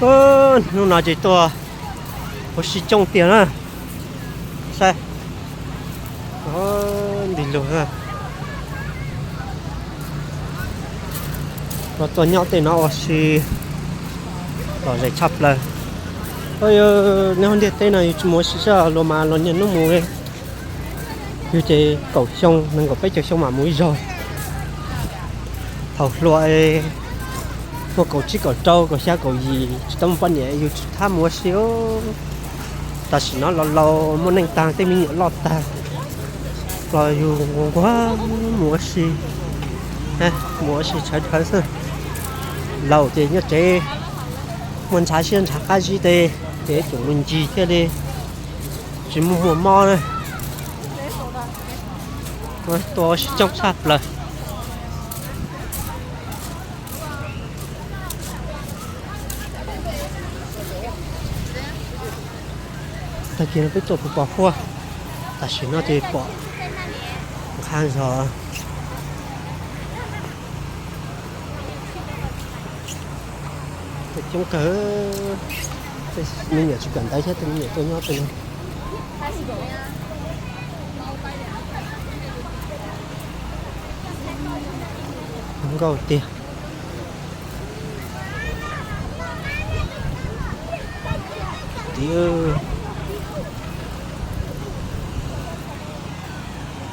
Hnub no ces tuaj ua si coob tiag na. Saib, nti lug. Los tuaj nyob tej no ua si lom zem tshaj plaws. Nyob ntiaj teb no yus tsis mus ua si sab luag mas los niaj hnub mus. Yus ces kaum xyoo nees nkaum peb caug xyoo mam mus ib zaug. Thaum hluas muaj kaum tsib kaum rau kaum xya kaum yim tsis tau muaj poj niam yus tsis thab mus ua si. Tam sim no los laus muaj neej tag tej me nyuam loj tag los yus nquag nquag mus ua si, mus ua si tshawv tshawv xwb. Laus ces nyob tsev muaj ntshav siab ntshav qab zib tes ces tseem mus ncig thiaj li tsis muaj muaj mob na. Tuaj ua si coob tshaj plaws. Tag kis no peb tuaj puag pos huab, tam sim no ces pom nqha zog coob kawg. Me nyuam tsis kawm ntawv thiab tej me nyuam tuaj nyob tej no. Nkauj tiag. Tiv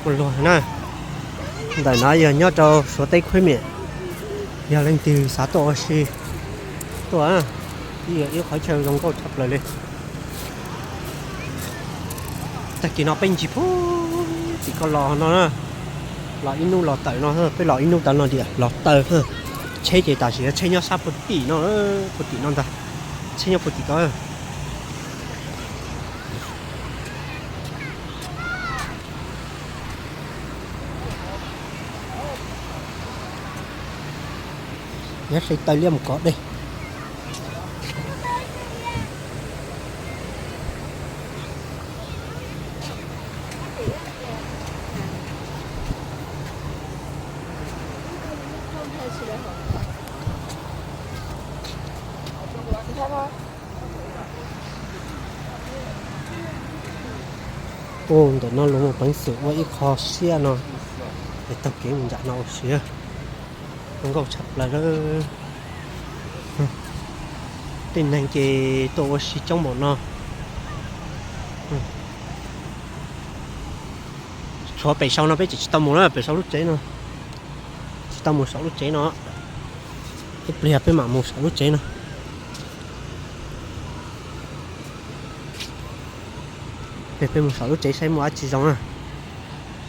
ua luag na. Ntawm no yog nyob rau Suav teb Khwb Miam, yog leej twg xav tuaj ua si tuaj, ib qhov chaw zoo nkauj tshaj plaws li. Tag kis no peb ncig puag tim ko los no, los ib hnub los tawm no, peb los ib hnub tawm no tias los tawm. Tsheb ces tam sim no tsheb nyob sab puag tim no, puag tim no ntag, tsheb nyob puag tim ko. Nyob saib taw liab mus kov dej. Ntawm no luag muaj peev xwm ua ib qho siab no es taug kev mus nram no ua si. Zoo nkauj tshaj plaws. Tej neeg ces tuaj ua si coob npaum no. Tshuav pem sau no peb tsis tau mus na, pem sau lub tsev no. Tsis tau mus saum lub tsev no. Ib pliag peb mam mus saum lub tsev no. Peb mus saum lub tsev saib muaj dab tsi zoo na.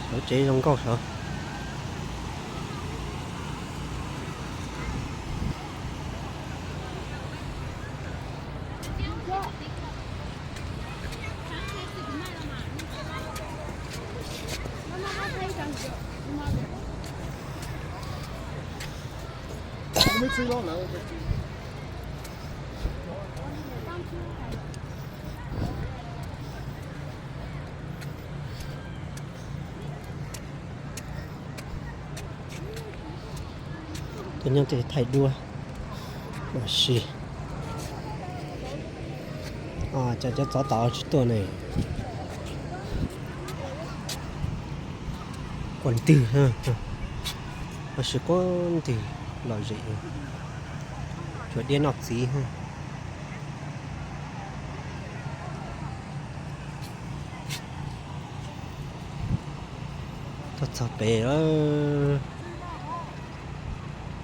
Saum lub tsev zoo nkauj saud. Tuaj nyob tej thaij duab ua si. Cov tsov tom tsis tuaj ne. Quaj ntwg, tab sis quaj ntwg lom zem, tshuav diab noj txiv. Tuaj txog pem lawm.